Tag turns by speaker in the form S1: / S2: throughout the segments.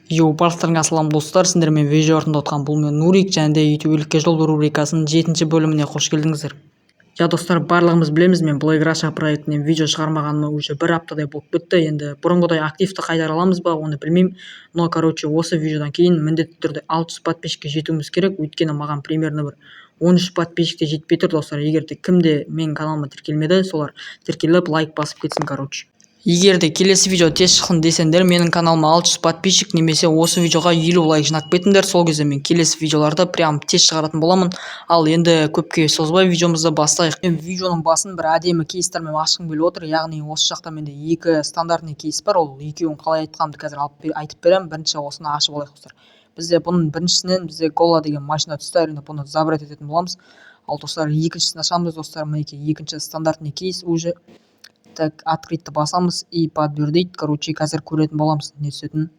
S1: Йоу, барлықтарыңа ассалам, достар! Сендермен видео артында отқан бұл мен, Нурик, және де «Ютуберлікке жол» рубрикасының жетінші бөліміне қош келдіңіздер. Я, достар, барлығымыз білеміз, мен Black Russia проектінен видео шығармағаныма уже бір аптадай болып кетті. Енді бұрынғыдай активті қайтара аламыз ба, оны білмеймін, но, короче, осы видеодан кейін міндетті түрде 600 подписчикке жетуіміз керек, өйткені маған примерно бір 13 подписчик те жетпей тұр, достар. Егер де кімде менің каналыма тіркелмеді, солар тіркеліп, лайк басып кетсін. Короче, егер де келесі видео тез шықсын десеңдер, менің каналыма 600 подписчик немесе осы видеоға 50 лайк жинап кетіңдер. Сол кезде мен келесі видеоларды прям тез шығаратын боламын. Ал енді көпке созбай, видеомызды бастайық. Мен видеоның басын бір әдемі кейстармен ашқым келіп отыр, яғни осы жақта менде екі стандартный кейс бар. Ол екеуін қалай айтқанымды қазір алып айтып беремін. Бірінші осыны ашып алайық, достар. Бізде бұның біріншісінен бізде Гола деген машина түсті. Әрине, бұны забрать ететін боламыз. Ал, достар, екіншісін ашамыз. Достар, мінекей, екінші стандартный кейс уже. Так, открыть басамыз и подтвердить. Короче, қазір көретін боламыз не түсетінін.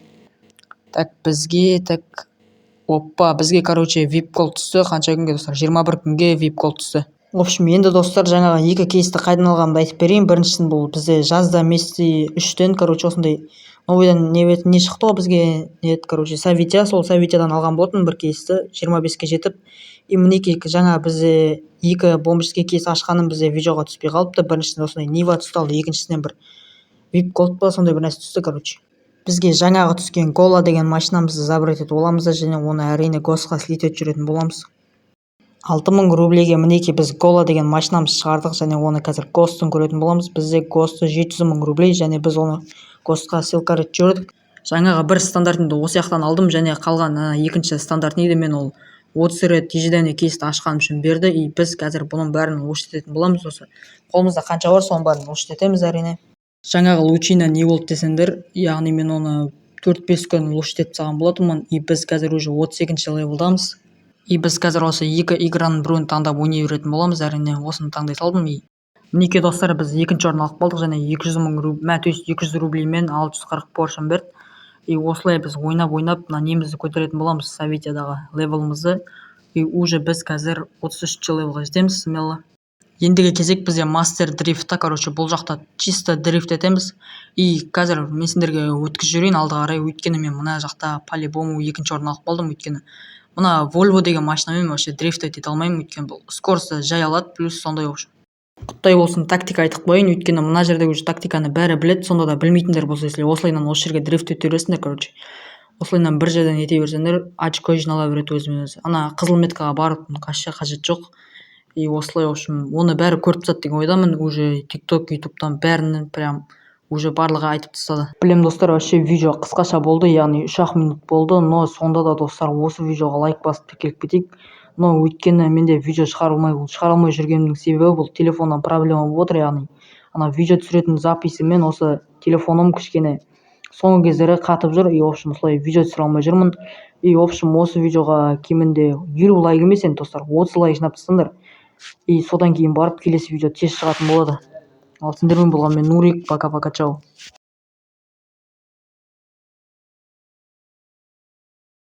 S1: Так, бізге, так, опа, бізге, короче, вип голд түсті. Қанша күнге, достар? 21 күнге вип голд түсті. В общем, енді, достар, жаңағы екі кейсті қайдан алғанымды айтып берейін. Біріншісін, бұл бізде жазда Месси үштен, короче, осындай новыйдан не, не шықты ғой бізге, не еді, короче, события. Сол событиядан алған болатынмын бір кейсті 25-ке жетіп. И мінекей, жаңа бізде екі бомжский кейс ашқаным бізде видеоға түспей қалыпты. Біріншісінде осындай Нива түсті, ал екіншісінен бір вип голд па, сондай бір нәрсе түсті. Короче, бізге жаңағы түскен Гола деген машинамызды забрать етіп аламыз да және оны, әрине, госқа слить етіп жүретін боламыз. 6000 рублейге, мінекей, біз Гола деген машинамызды шығардық және оны қазір гостын көретін боламыз. Бізде госты 700 000 рублей және біз оны гостқа ссылка етіп жібердік. Жаңағы бір стандартынды осы жақтан алдым және қалған екінші стандартныйды мен ол 30 рет ежедневный кейсті ашқаным үшін берді. И біз қазір бұның бәрін улучшить ететін боламыз. Осы қолымызда қанша бар, соның бәрін улучшить етеміз, әрине. Жаңағы лучина не болды десеңдер, яғни мен оны 4-5 күн улучшить етіп тастаған болатынмын. И біз қазір уже 32-ші левелдамыз. И біз қазір осы екі играның біреуін таңдап ойнай беретін боламыз. Әрине, осыны таңдай салдым. И мінекей, достар, біз екінші орын алып қалдық және 200 000, мә, то есть 200 рублеймен 640 поршень берді. И осылай біз ойнап, ойнап мына немізді көтеретін боламыз, событиядағы левелімізді. И уже біз қазір 33-ші левелға жетеміз смело. Ендігі кезек бізде мастер дрифтта. Короче, бұл жақта чисто дрифт етеміз. И қазір мен сендерге өткізіп жіберейін алды қарай, өйткені мен мына жақта по-любому екінші орын алып қалдым, өйткені мына Вольво деген машинамен вообще дрифт ете алмаймын, өйткені бұл скорості жай алады, плюс сондай. В общем, құттай болсын, тактика айтып қояйын, өйткені мына жерде уже тактиканы бәрі біледі. Сонда да білмейтіндер болса, если осылайынан осы жерге дрифт ете бересіңдер. Короче, осылайынан бір жерден ете берсеңдер, очко жинала береді өзімен өзі. Ана қызыл меткаға барып вообще қажет жоқ. И осылай, в общем, оны бәрі көріп тастады деген ойдамын. Уже Тик Ток, Ютубтан бәрінен прям уже барлығы айтып тастады. Білемін, достар, вообще видео қысқаша болды, яғни 3-ақ минут болды, но сонда да, достар, осы видеоға лайк басып, тіркеліп кетейік. Но өйткені менде видео шығара алмай жүргенімнің себебі бұл телефоннан проблема болып отыр, яғни ана видео түсіретін записімен осы телефоным кішкене соңғы кездері қатып жүр. И, в общем, осылай видео түсіре алмай жүрмін. И, в общем, осы видеоға кемінде 50 лайк емес енді, достар, 30 лайк жинап тастаңдар. И содан кейін барып келесі видео тез шығатын болады. Ал сендермен болған мен, Нурик. Пока, пока, чао.